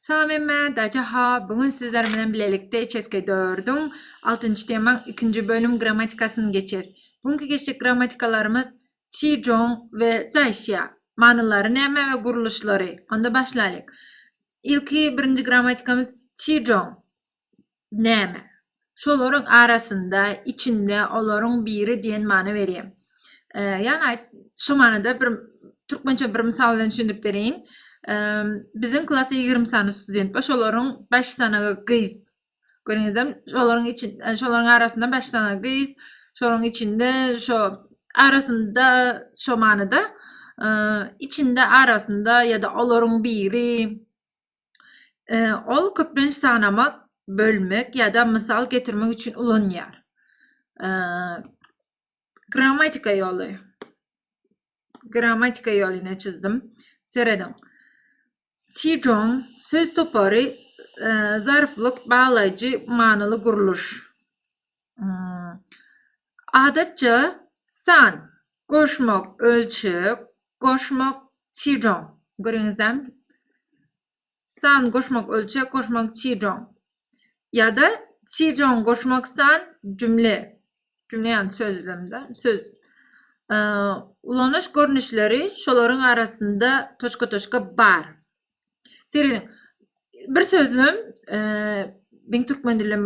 Salam hemmä, Dajaha, bu gün sizler bilen bilelikde HSK 4-üň 6-njy temaň ikinji bölüm grammatikasyny geçýäs. Bu günki geçjek grammatikalarymyz Qi Zhong we Zai Xia. Manylary näme we gurluşlary? Onda başlalyk. Ilki birinji grammatikamyz Qi Zhong. Näme? Şolaryň arasynda, içinde, olaryň biri diýen many berýär. Ýagny şu manyda bir türkmençe bir mysal bilen düşündirip bereýin. Biziň klasda 20 sany student bar, şolaryň 5 sany gyz. Görüňizden, şolaryň içi, şolaryň arasynda 5 sany gyz, şolaryň içinde şo arasynda şo manyda, içinde arasynda ýa-da olaryň biri Ol köplenç sanamak, bölmek ýa-da mysal getirmek üçin ulanylýar. Grammatika ýoly. Grammatika ýolyny çyzdym. Serediň. Çijoň söz topary zarflyk baglaýjy manyly gurluş. Adatça san, goşmak, ölçeg, goşmak, çijoň. Göreňizdämi? San goşmak, ölçeg, goşmak, çijoň. Ýa-da çijoň goşmak san jümle. Jümle ýagny sözlemde, söz. Ulanyş görnüşleri şolaryň arasynda toçka-toçka bar. Serediň. Bir sözlem, meň türkmen dilim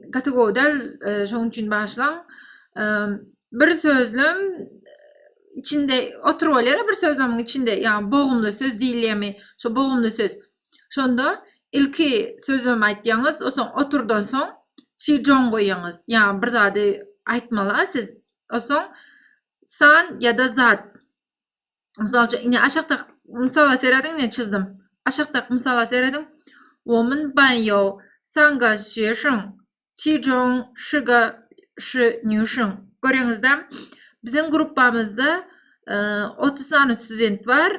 gaty gowy däl, şonuň üçin bagyşlaň. Bir sözlem içinde oturyp bolýar bir sözlemiň içinde, ýagny bogumly söz diýilýärmi, şo bogumly söz. Şonda ilki sözlemi aýtýaňyz, onsoň oturdan soň çijoň goýýaňyz. Ýagny bir zady aýtmaly-a siz. Onsoň san ýa-da zat. Mysal üçin, ine aşakdaky mysala serediň, ine çyzdym. Aşakdaky mysala serediň. 我们班有三个学生，其中四个是女生. Göreňizde, biziň gruppamyzda 30 sany student bar.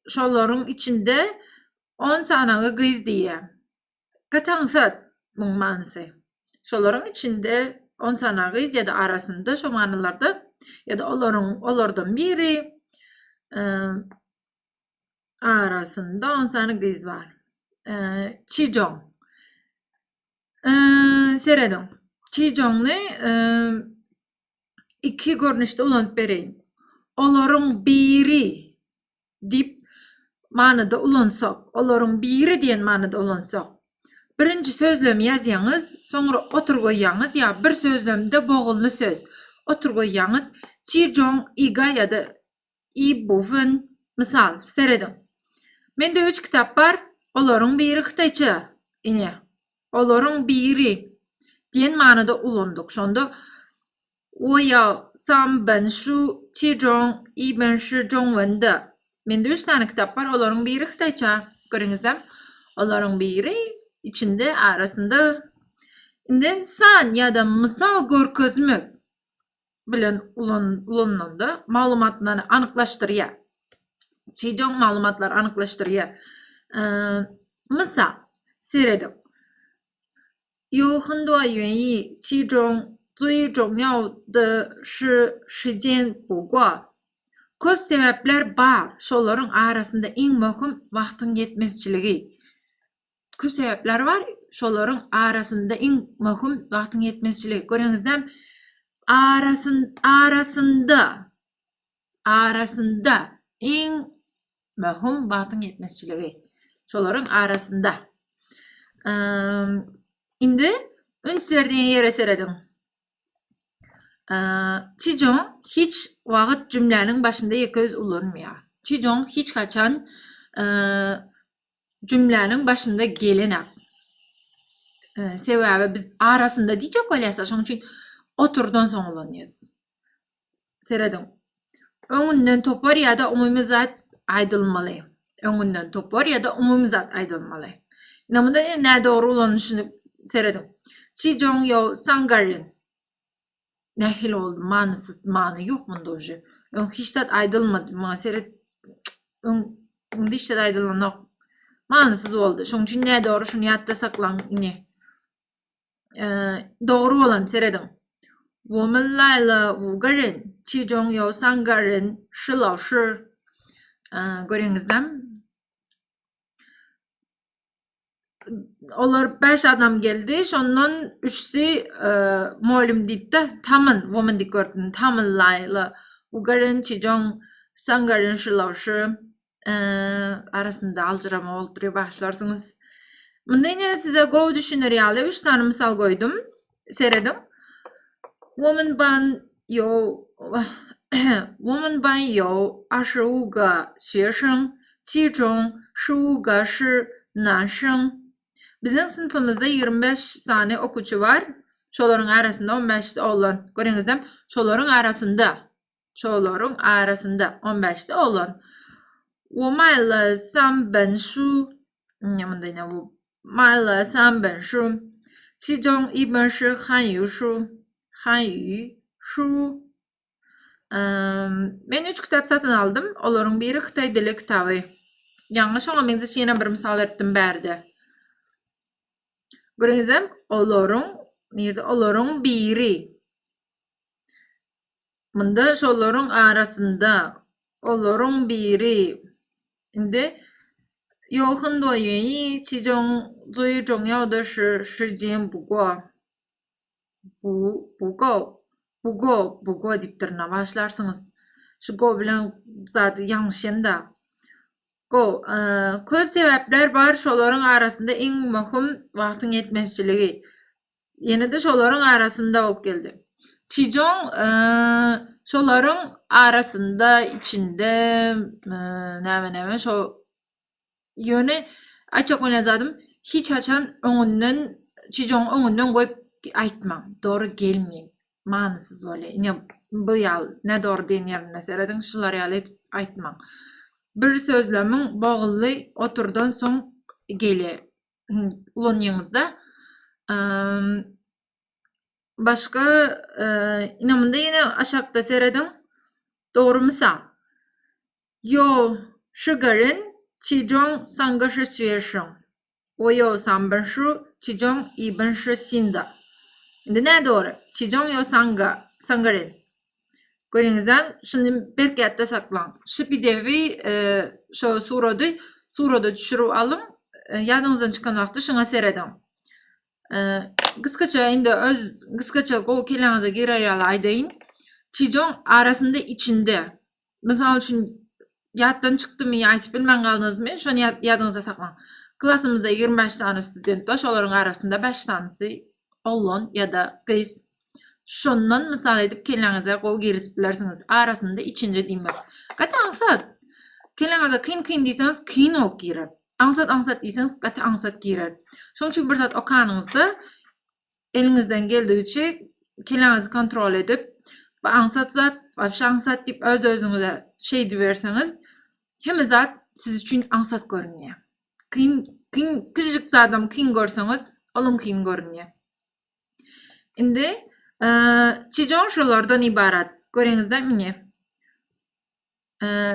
Şolaryň içinde 10 sanagy gyz diýýär. Gaty aňsat muň manysy. Şolaryň içinde on sany gyz ýa-da arasynda şo manylarda ýa-da olaryň olardan biri arasynda on sany gyz bar. Çijoň. Serediň. Çijoňny iki görnüşde ulanyp bereýin. Olaryň biri diýip manyda ulansak, olaryň biri diýen manyda ulansak, birinji sözlemi ýazýaňyz, soňra otur goýýaňyz ýa bir sözlemde bogulny söz, otur goýýaňyz, çi joň iga ýa-da i bu fen, mysal, serediň. Mende üç kitap bar, olaryň biri hytaýça, ine, olaryň biri diýen manyda ulandyk. Şonda 我要三本书，其中一本是中文的. Mende üç sany kitap bar, olaryň biri hytaýça. Göreňizde, olaryň biri içinde, arasynda. Indi san ýa-da mysal görkezmek bilen ulanylanda maglumatlary anyklaşdyrýar. Çijoň maglumatlary anyklaşdyrýar. Mysal, serediň. 有很多原因，其中最重要的是时间不够。Köp sebäpler bar, şolaryň arasynda iň möhüm wagtyň ýetmezçiligi. Köp sebäpler bar, şolaryň arasynda iň möhüm wagtyň ýetmezçiligi. Göreňizdäm, arasyn arasynda arasynda iň Möhüm wagtyň ýetmezçiligi. Şolaryň arasynda. Indi üns ber diýen ýere serediň. Çijoň hiç wagt jümläniň başynda ýeke öz ulanmaýar. Çijoň hiç haçan jümläniň başynda gelenak. Sebäbi biz arasynda diýjek bolýas, şonuň üçin oturdan soň ulanýas. Serediň. Öňünden topar ýa-da umumy zat aýdylmaly. Öňünden topar ýa-da umumy zat aýdylmaly. Ine munda ine nädogry ulanyşyny serediň. Çi Joň Ýo Sangarin. Nähili boldy? Manysyz many ýok munda uje. Öň hiç zat aýdylmady. Muňa seret. Öň munda hiç zat aýdylanok. Manysyz boldy. Şonuň üçin nädogry şuny ýatda saklaň ine. Dogry bolan serediň. 我们来了五个人，其中有三个人是老师。Göreňizden. Olar 5 adam geldi. Şondan üçüsi mugallym diýdi-de, 他们我们 diýip gördüm. 他们来了。五个人其中三个人是老师。 Arasynda aljyrama bolup durýar, bagyşlarsyňyz. Munda ine size gowy düşüner ýaly üç sany mysal goýdum. Serediň. 我们班有我们班有25个学生，其中15个是男生。Biziň synpymyzda 25 sany okuwçy bar. Şolaryň arasynda 15-si oglan. Göreňizde, şolaryň arasynda Şolaryň arasynda on bäşisi oglan. 我买了三本书。 Ine munda ine bu 买了三本书。其中一本是汉语书。 汉语书. Men üç kitap satyn aldym. Olaryň biri hytaý dili kitaby. Ýaňy şoňa meňzeş ýene bir mysal beripdim bärde. Göreňizem, olaryň nirde? Olaryň biri. Munda şolaryň arasynda, olaryň biri, indi 有很多原因，其中最重要的是时间不过，不不够，不够，不够diýipdir. Ynha, bagyşlarsyňyz. Şu go bilen zady ýalňyşýan-da. Go, köp sebäpler bar, şolaryň arasynda iň möhüm wagtyň ýetmezçiligi. Ýene-de şolaryň arasynda bolup geldi. Çijoň şolaryň arasynda, içinde, näme-näme şo ýöne aýtjak bolýan zadym hiç haçan öňünden Çijoňy öňünden goýup aýtmaň. Dogry gelmeýär. Manysyz bolýar. Ine bu ýaly nädogry diýen ýerinde serediň şular ýaly edip aýtmaň. Bir sözlemiň bogully oturdan soň gelýär. Ulanýaňyzda başga ine munda ýene aşakda serediň dogry mysal 有十个人其中三个是学生我有三本书其中一本是新的 indi nädogry 其中有三个三个人 Göreňizden şuny berk ýatda saklaň. Şu pdf-i şo surady surada düşürip alyň. Ýadyňyzdan çykan wagty şuňa serediň. Gysgaça indi öz gysgaça gowy kelläňize girer ýaly aýdaýyn. Çijoň arasynda içinde. Mysal üçin ýatdan çykdymy ýa aýdyp bilmän galdyňyzmy şony ýadyňyzda saklaň. Klasymyzda 25 sany student bar şolaryň arasynda 5 sanysy oglan ýa-da gyz. Şondan mysal edip kelläňize gowy girizip bilersiňiz. Arasynda içinde diýmek. Gaty aňsat. Kelläňize kyn kyn diýseňiz kyn bolup girer. Aňsat aňsat diýseňiz gaty aňsat girer. Şonuň üçin bir zat okanyňyzda eliňizden geldigiçe kelläňizi kontrol edip bu aňsat zat, wapşe aňsat diýip öz-özüňize şeýdiberseňiz hemme zat siz üçin aňsat görünýär. Kyn kyn kiçijik zadam kyn görseňiz olam kyn görünýär. Indi Çijon şolardan ybarat. Göreňizde ine.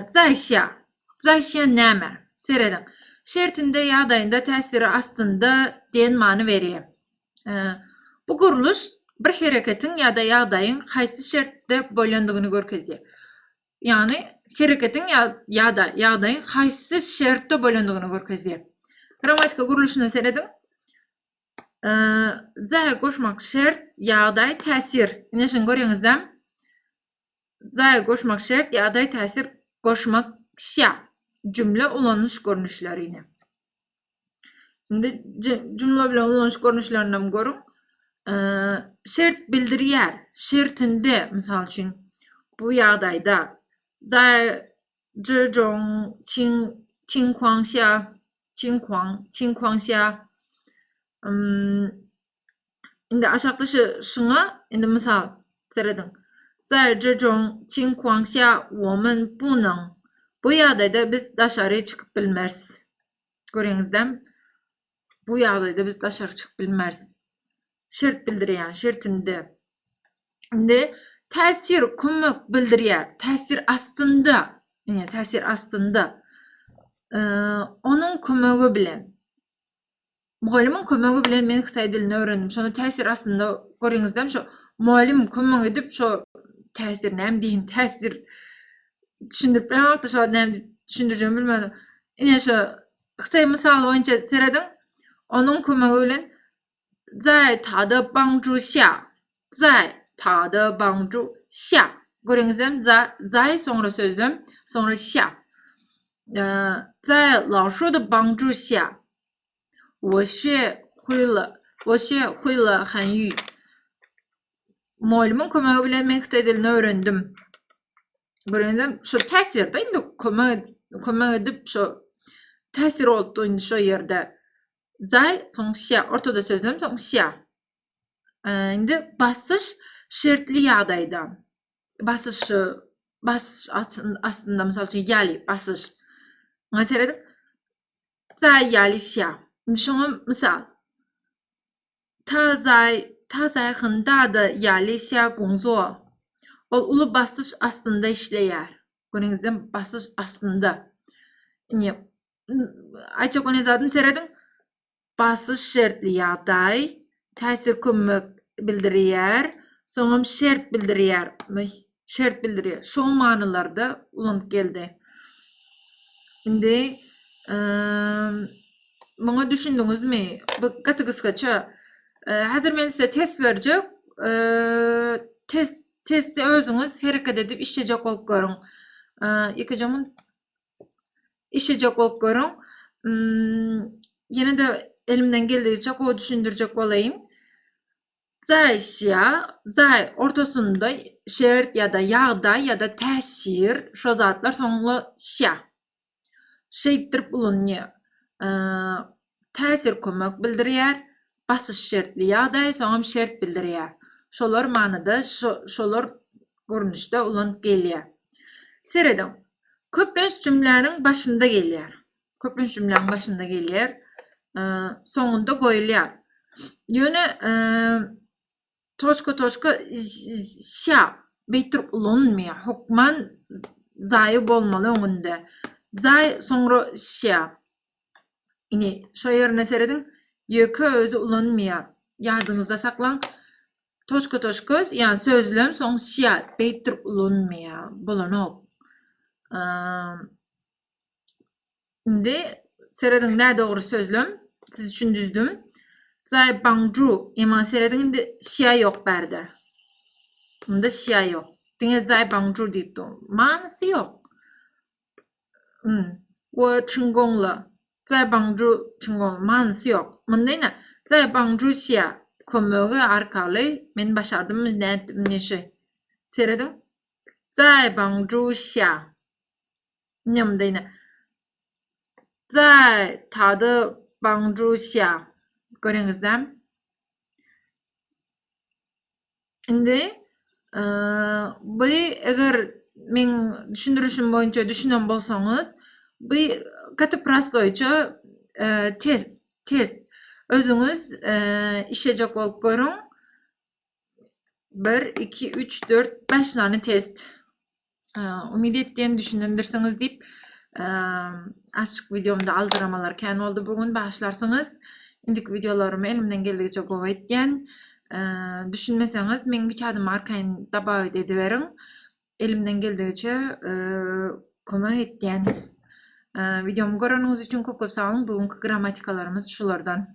Zaýşa. Zaýşa näme? Serediň. Şertinde, ýagdaýynda, täsiri astynda diýen many berýär. Bu gurluş bir hereketiň ýa-da ýagdaýyň haýsy şertde bolýandygyny görkezýär. Ýagny hereketiň ýa-da ýagdaýyň haýsy şertde bolýandygyny görkezýär. Grammatika gurluşyna serediň. Zäý goşmak şert, ýagdaý, täsir. Ine şuny göreňizde. Zäý goşmak şert, ýagdaý, täsir goşmak şa. Jümle ulanyş görnüşleri ine. Indi jümle bilen ulanyş görnüşlerini hem görüň. Şert bildirýär. Şertinde, mysal üçin, bu ýagdaýda zäý 这种情情况下情况情况下 Indi aşakda şu şuňa indi mysal serediň. 在这种情况下我们不能 Bu ýagdaýda biz daşary çykyp bilmeris. Göreňizdem bu ýagdaýda biz daşary çykyp bilmeris. Şert bildirýän şertinde. Indi täsir kömek bildirýär. Täsir astynda. Ine täsir astynda. Onuň kömegi bilen. Mugallymyň kömegi bilen men hytaý dilini öwrendim. Şonda täsir astynda göreňizdem şo mugallym kömek edip şo täsir näme diýin täsir düşündirip bilemokda şo näme diýip düşündirjegimi bilmedim. Ine şo hytaý mysaly boýunça serediň. Onuň kömegi bilen 在他的帮助下 在他的帮助下 Göreňizem za, zai soňra sözlem, soňra şa. 在老师的帮助下，我学会了，我学会了汉语。 Mugallymyň kömegi bilen men hytaý dilini öwrendim. Göreňizem şo täsirde indi kömek kömek edip şo täsir bolupdy indi şo ýerde. Zai soň şa ortada sözlem soň şa. Indi basyş şertli ýagdaýda. Basyş basyş astynda mysal üçin ýaly basyş. Muňa serediň. Zai ýaly şa. Indi şoňa mysal. Ta zai ta zai 很大的压力下工作. Ol uly basyş astynda işleýär. Göreňizden basyş astynda. Indi aýtjak bolýan zadym serediň. Basyş şertli ýagdaý, täsir kömek bildirýär, soňam şert bildirýär. Şert bildirýär. Şo manylarda ulanyp geldi. Indi muňa düşündiňizmi? Bu gaty gysgaça. Häzir men size test berjek. Test testi özüňiz hereket edip işlejek bolup görüň. Ýekeje mun işlejek bolup görüň. Ýene-de elimden geldigiçe gowy düşündirjek bolaýyn. Zai şia, zai ortasynda şert ýa-da ýagdaý ýa-da täsir şo zatlar soňla şia. Şeýtdirip ulanylýar. Täsir kömek bildirýär, basyş şertli ýagdaý soňam şert bildirýär. Şolar manyda şolar görnüşde ulanyp gelýär. Serediň. Köplenç jümläniň başynda gelýär. Köplenç jümläniň başynda gelýär. Soňunda goýulýar. Ýöne toçka toçka şa beýtdirip ulanylmaýar. Hökman zaýy bolmaly öňünde. Zaý soňra şa. Ine şo ýerine serediň. Ýöke özi ulanylmaýar. Ýadyňyzda saklaň. Toçka toçka ýa sözlem soň şa beýtdirip ulanylmaýar. Bolanok. Indi serediň nädogry sözlem siz üçin düzdüm. Zai bangju emma serediň indi şia ýok bärde. Munda şia ýok. Diňe zai bangju diýip dur. Manysy ýok. Wo çyngongla. Zai bangju çyngong manysy ýok. Munda ine zai bangju şia kömegi arkaly men başardymmy nätdim neşe. Serediň. Zai bangju şia. Ine munda ine. Zai ta de bang zhu xia. Göreňizde. Indi bu eger meň düşündirişim boýunça düşünen bolsaňyz, bu gaty prostoýça test, test. Özüňiz işlejek bolup görüň. Bir, iki, üç, dört, bäş sany test. Umyt etýän düşünendirsiňiz diýip. Açyk wideomda aljyramalar kän boldy bu gün bagyşlarsyňyz. Indiki wideolarymy elimden geldigiçe gowy etýän. Düşünmeseňiz meň wiçadymy arkaýyn dobawit ediberiň. Elimden geldigiçe kömek etýän. Wideomy göreniňiz üçin köp köp sag boluň. Bu günki grammatikalarymyz şulardan.